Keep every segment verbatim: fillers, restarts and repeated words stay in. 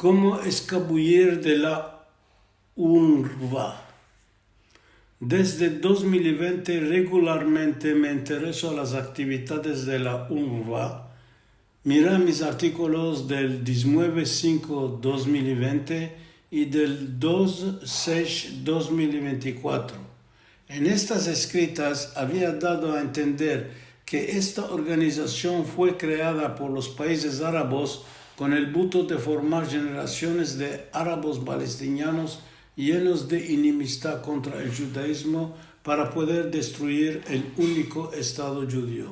Komo eskabuyir de la UNRWA. Desde dos mil i vente regularmente me intereso a las aktividades de la UNRWA. Mira mis artikolos del dizinueve sinko dos mil i vente i del dos sesh dos mil i ventikuatro. En estas eskritas avia dado a entender ke esta organizasion fue kreada por los paizes arabos kon el buto de formar jenerasiones de arabos palestinianos yenos de inimistad kontra el djudaizmo para poder destruir el uniko estado djudio.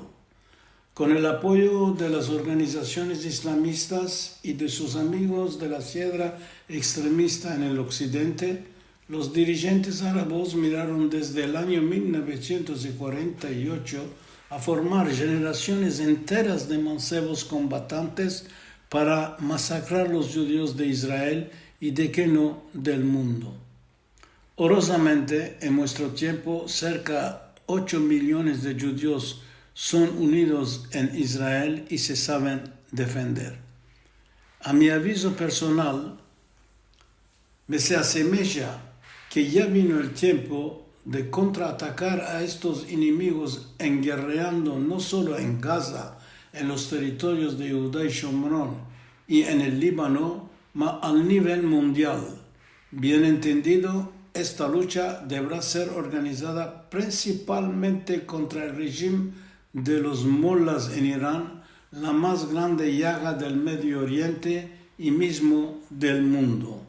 Kon el apoyo de las organizasiones islamistas i de sus amigos de la siedra ekstremista en el oksidente, los dirijentes arabos miraron desde el anyo mil novesientos i kuarenta i ocho a formar jenerasiones enteras de mansevos kombatantes para masakrar los djudios de Israel i, de ke no, del mundo. Orozamente, en muestro tiempo, serka ocho miliones de djudios son unidos en Israel i se saven defender. A mi avizo personal, me se asemeja ke ya vino el tiempo de kontraatakar a estos enemigos engerreando no solo en Gaza, en los territorios de Yehuda i Shomron i en el Libano, ma al nivel mundial. Bien entendido, esta lucha devera ser organizada prinsipalmente kontra el rejim de los molas en Iran, la mas grande yaga del Medio Oriente i mizmo del mundo.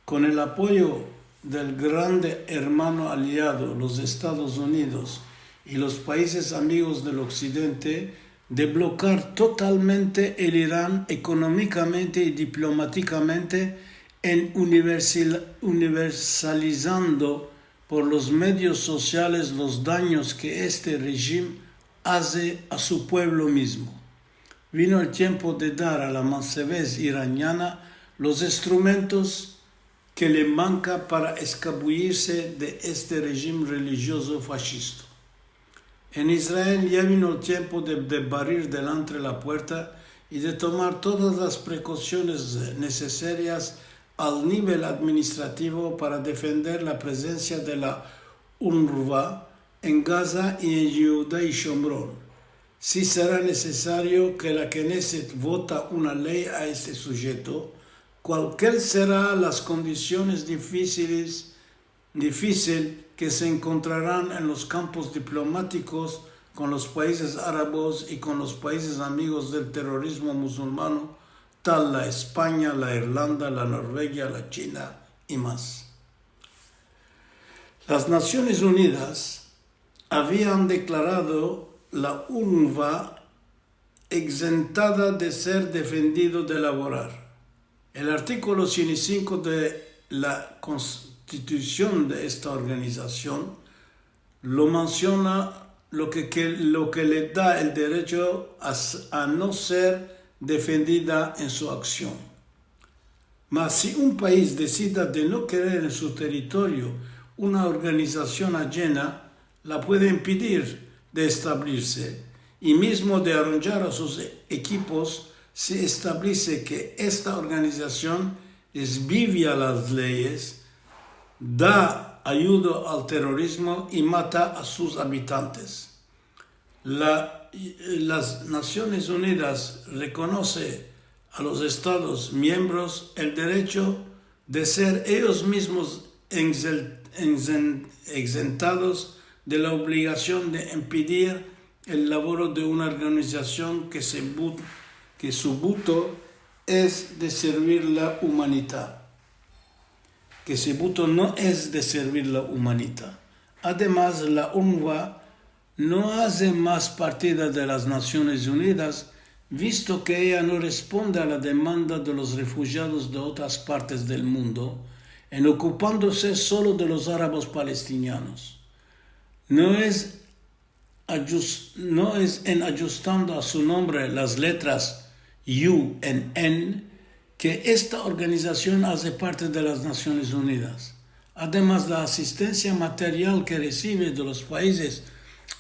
Kon el apoyo del grande ermano aliado, los Estados Unidos, i los paizes amigos del oksidente, de blokar totalmente el Iran ekonomikamente i diplomatikamente en universil-, universalizando por los medios sosiales los danyos ke este rejim aze a su puevlo mizmo. Vino el tiempo de dar a la mansevez iraniana los instrumentos ke le manka para eskabuyirse de este rejim relijiozo fashisto. En Israel ya vino el tiempo de, de barir delantre la puerta i de tomar todas las prekosiones nesesarias al nivel administrativo para defender la prezensia de la UNRWA en Gaza i en Yehuda i Shomron. Si sera nesesario ke la Knesset vota una ley a este sujeto, kualker sera las kondisiones difisiles, difisil ke se enkontraran en los kampos diplomatikos kon los paizes arabos i kon los paizes amigos del terorizmo musulmano, tal la Espanya, la Irlanda, la Norvegia, la China i mas. Las Nasiones Unidas avian deklarado la UNRWA egzentada de ser defendido de lavorar. El artikolo sien i sinko de la konstitusion de esta organizasion lo mensiona, lo ke, ke, lo ke le da el derecho a s-, a no ser defendida en su aksion. Mas si un pais desida de no kerer en su territorio una organizasion ayena, la puede impedir de establirse i mizmo de aronjar a sus e-, ekipos si establese ke esta organizasion desvia las leyes, da ayudo al terorizmo i mata a sus abitantes. La, las Nasiones Unidas rekonose a los Estados miembros el derecho de ser eyos mizmos enzel-, enzen-, egzentados de la obligasion de impedir el lavoro de una organizasion ke se bu-, ke su buto es de servir la umanita. Ke su buto no es de servir la umanita. Ademas, la UNRWA no aze mas partida de las Nasiones Unidas, visto ke eya no responde a la demanda de los refujiados de otras partes del mundo, en okupandose solo de los arabos palestinianos. No es ajus-, no es en ajustando a su nombre las letras U N N ke esta organizasion aze parte de las Nasiones Unidas. Ademas, la asistensia material ke resive de los paizes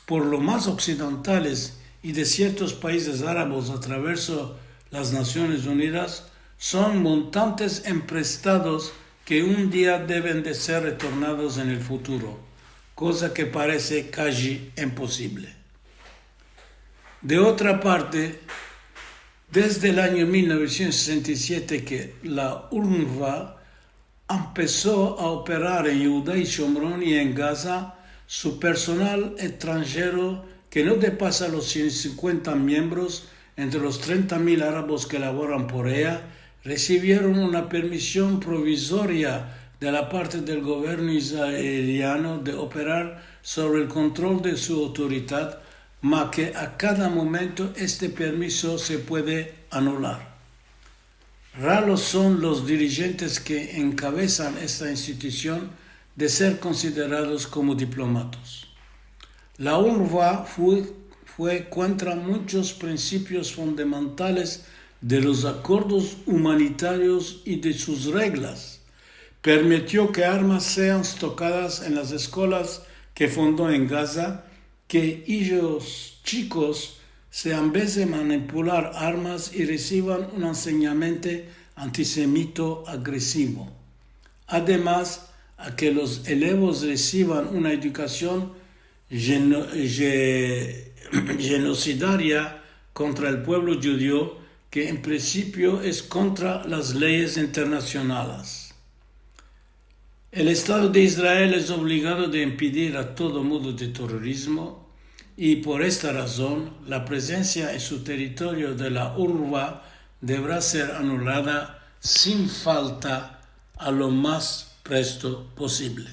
por lo mas oksidentales i de siertos paizes arabos a traverso las Nasiones Unidas son montantes emprestados ke un dia deven de ser retornados en el futuro, koza ke parese kaji imposivle. De otra parte, desde el anyo mil novesientos sesenta i siete ke la UNRWA empeso a operar en Yehuda i Shomron i en Gaza, su personal estranjero, ke no depasa los sien sinkuenta miembros, entre los trenta mil arabos ke lavoran por eya, resivieron una permision provizoria de la parte del governo israeliano de operar sovre el kontrol de su autoridad, ma ke a kada momento este permiso se puede anular. Raros son los dirijentes ke enkavesan esta institusion de ser konsiderados komo diplomatos. La UNRWA fue, fue kontra munchos prinsipios fundamentales de los akordos umanitarios i de sus reglas. Permitio ke armas sean stokadas en las eskolas ke fundo en Gaza, ke ijos chikos se, en vez de manipular armas, i resivan un ensenyamiento antisemito agresivo. Ademas, a ke los elevos resivan una edukasion jeno-, je-, jenosidaria kontra el puevlo djudio, ke en prinsipio es kontra las leyes internasionales. El Estado de Israel es ovligado de impedir a todo modo de terorizmo i por esta razon la prezensia en su territorio de la UNRWA devera ser anulada sin falta a lo mas presto posivle.